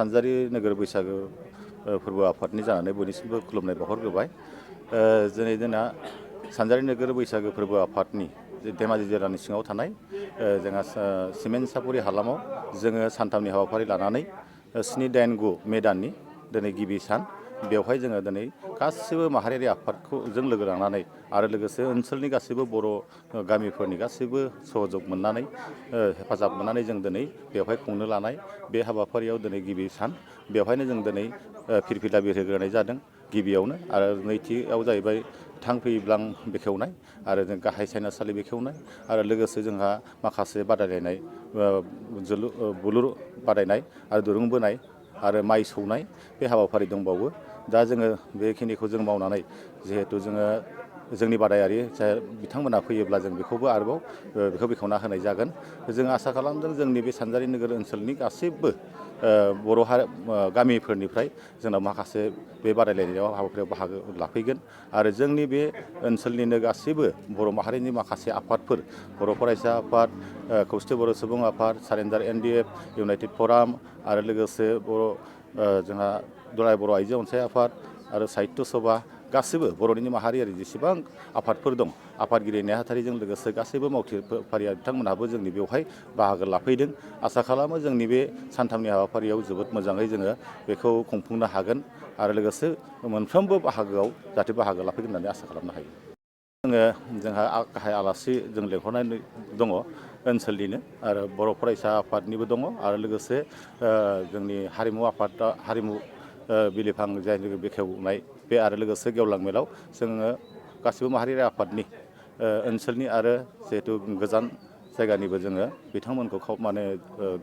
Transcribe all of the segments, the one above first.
सानजारि नोगोर बैसागो फोरबो आफादनि जानानै बयनिसिमबो खुलुमनाय बावहरग्रोबाय। दिनै जोंना सानजारि नोगोर बैसागो फोरबो आफादनि धेमाजि जिल्लानि सिङाव थानाय जोंहा सिमेन्ट सापरि हालामाव जोङो सानथामनि हाबाफारि लानानै 7-8-9 मे दाननि दिनै गिबि सान बेवहाय जोङो दिनै गासिबो माहारियारि आफादखौ जों लोगो लानानै आरो लोगोसे ओनसोलनि गासैबो बर' गामिफोरनि गासैबो सहयोग मोननानै हेफाजाब मोननानै जों दिनै बेवहाय खुंनो लानाय बे हाबाफारियाव दिनै गिबि सान बेवहायनो जों दिनै फिरफिला बिरहोग्रोनाय जादों गिबियावनो आरो नैथियाव जाहैबाय थां फैब्लां बेखेवनाय आरो जों गाहाय सायनासालि बेखेवनाय आरो लोगोसे जोंहा माखासे बादायलायनाय बुलुर बादायनाय आरो दुरुं बोनाय आरो माइ सौनाय बे हाबाफारि दंबावो। दा जोङो बेखिनिखौ जों मावनानै जिहेथु जोङो जोंनि बादायारि बिथांमोना फैयोब्ला जों बेखौबो आरोबाव बेखौ बेखेवना होनाय जागोन। जों आसा खालामदों जोंनि बे सानजारि नोगोर ओनसोलनि गासैबो बर' गामिफोरनिफ्राय जोंनाव माखासे बे बादायलायनायाव हाबाफारियाव बाहागो लाफैगोन आरो जोंनि बे ओनसोलनिनो गासैबो बर' माहारिनि माखासे आफादफोर बर' फरायसा आफाद, खौसेथि बर' सुबुं आफाद, सारेन्डार NDF, इउनाइटेड फराम आरो लोगोसे जोंहा दुलाराय बर' आइजो अनसाय आफाद आरो साहित्य सभा गासैबो बर'नि माहारियारि जेसेबां आफादफोर दं आफादगिरि नेहाथारिजों लोगोसे गासैबो मावथिफारिया बिथांमोनहाबो जोंनि बेवहाय बाहागो लाफैदों। आसा खालामो जोंनि बे सानथामनि हाबाफारियाव जोबोद मोजाङै जोङो बेखौ खुंफुंनो हागोन आरो लोगोसे मोनफ्रोमबो बाहागोआव जाहाथे बाहागो लाफैगोन होननानै आसा खालामनो हायो। जोंहा गाहाय आलासि जों लेंहरनाय दङ ओनसोलनिनो आरो बर' फरायसा आफादनिबो दङ आरो लोगोसे जोंनि हारिमु आफादा हारिमु बिलिफां जायनोखि बेखेवनाय बे आरो लोगोसे गेवलां मेलाव जोङो गासिबो माहारियारि आफादनि ओनसोलनि आरो जिहेतु गोजान जायगानिबो जोङो बिथांमोनखौ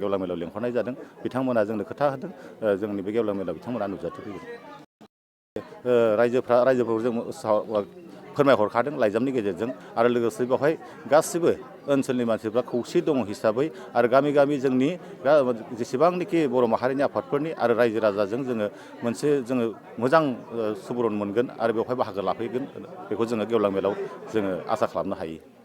गेवलां मेलाव लेंहरनाय जादों। बिथांमोना जोंनो खोथा होदों जोंनि बे गेवलां मेलाव बिथांमोना नुजाथिफैगोन। रायजोफोरखौ जों फोरमायहरखादों लाइजामनि गेजेरजों आरो लोगोसे बेवहाय गासिबो ओनसोलनि मानसिफ्रा खौसे दङ हिसाबै आरो गामि गामि जोंनि जेसेबांनाखि बर' माहारिनि आफादफोरनि आरो रायजो राजाजों जोङो मोजां सुबुरुन मोनगोन आरो बेवहाय बाहागो लाफैगोन बेखौ जोङो गेवलां मेलाव जोङो आसा खालामनो हायो।